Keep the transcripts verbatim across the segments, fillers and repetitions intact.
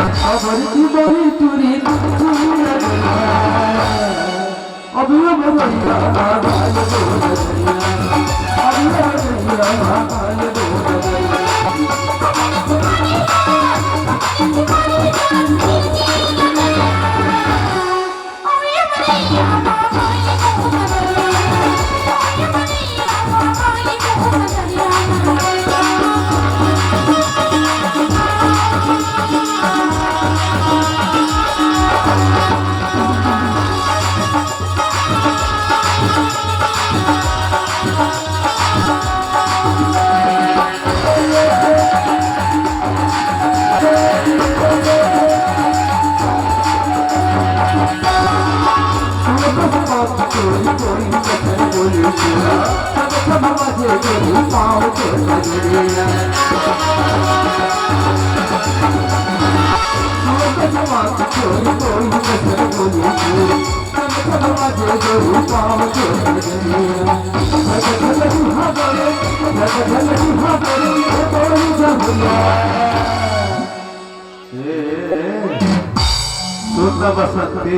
अबरी की बड़ी टूरी, अबरी बड़ी टूरी, अबरी बड़ी टूरी। ए, ए, ए, सुन ना बसंती,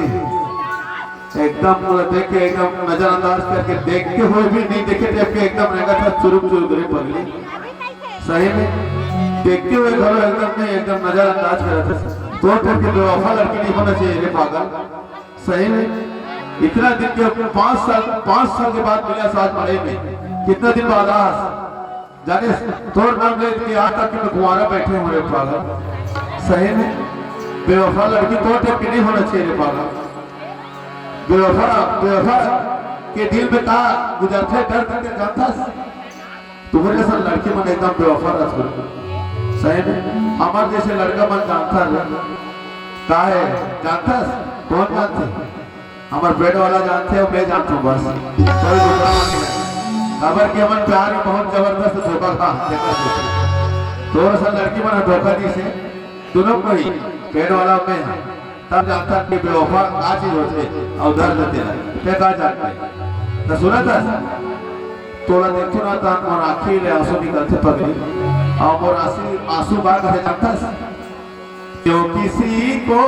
एकदम पूरा देख के एकदम नजरअंदाज करके, देखते हुए भी नहीं देखे थे, एकदम रेंगत हस चुरुक चुरुक रे पगली। सही में देखते हुए घलो एकदम नहीं, एकदम नजरअंदाज करत हस। तोर टाइप के बेवफा लड़की नहीं होना चाहिए रे पागल। सही में इतना दिन के, पाँच साल, पाँच साल के बाद मिले हस आज मड़ई में, कितना दिन बाद आस। जाने तोर नाम ले के आज तक मैं कुंवारा बैठे हूँ रे पागल। सही में बेवफा लड़की तोर टाइप की नहीं होना चाहिए रे पागल। बेवफा, बेवफा के दिल में का गुजरथे दर्द के जानथस। तुम्हरे सन लड़की मन एकदम बेवफा रहिथे। सही में हमार जैसे लड़का मन जानथस रे। का हे जानथस? कौन जानथे? हमर पेट वाला जानथे अउ मैं जानथों बस, कोई दूसरा नहीं। काबर कि हमन प्यार में बहुत जबरदस्त धोखा खा, तेकर सोच। तोर असन लड़की मन ह धोखा दिस हे, दोनों कोई पेट वाला में ह, तब जानथन कि बेवफा का चीज होथे अउ दर्द तेला, ते का जानथे। त सुनत हस, तोला देखथों ना त मोर आँखी ले आंसू निकलथे पगली, अउ मोर आंसू, आंसू का कथे जानथस? क्यों किसी को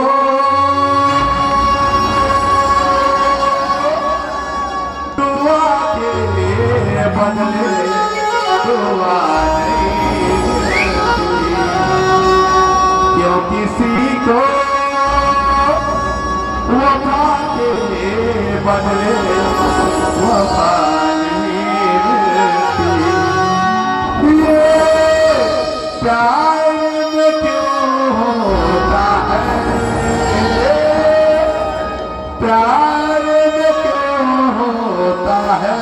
दुआ के बदले दुआ नहीं मिलती, क्यों किसी को वफा के बदले वफा नहीं मिलती। ये प्यार में क्यों होता है, प्यार में क्यों होता है,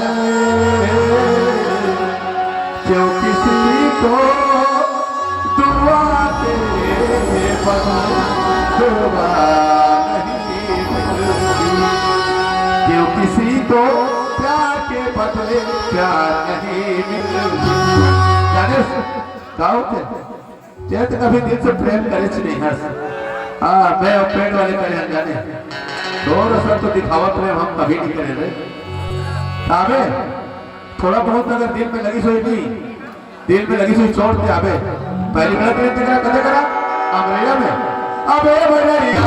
क्यों किसी को दुआ के बदले दुआ नहीं मिलती, क्यों किसी को प्यार के बदले प्यार नहीं मिलती। जाने का होथे? ते तो कभी दिल से प्रेम करेच नहीं हस। हाँ, मैं अउ पेट वाले करे हन जाने। तोर असन तो दिखावा प्रेम हम कभी नहीं करे रे। ताबे, थोड़ा बहुत अगर दिल में लगिस होही नहीं, दिल में लगिस होही चोट ते आबे। पहली गलत नृत्य करा, कते करा? अमरैया में। अबे भैया,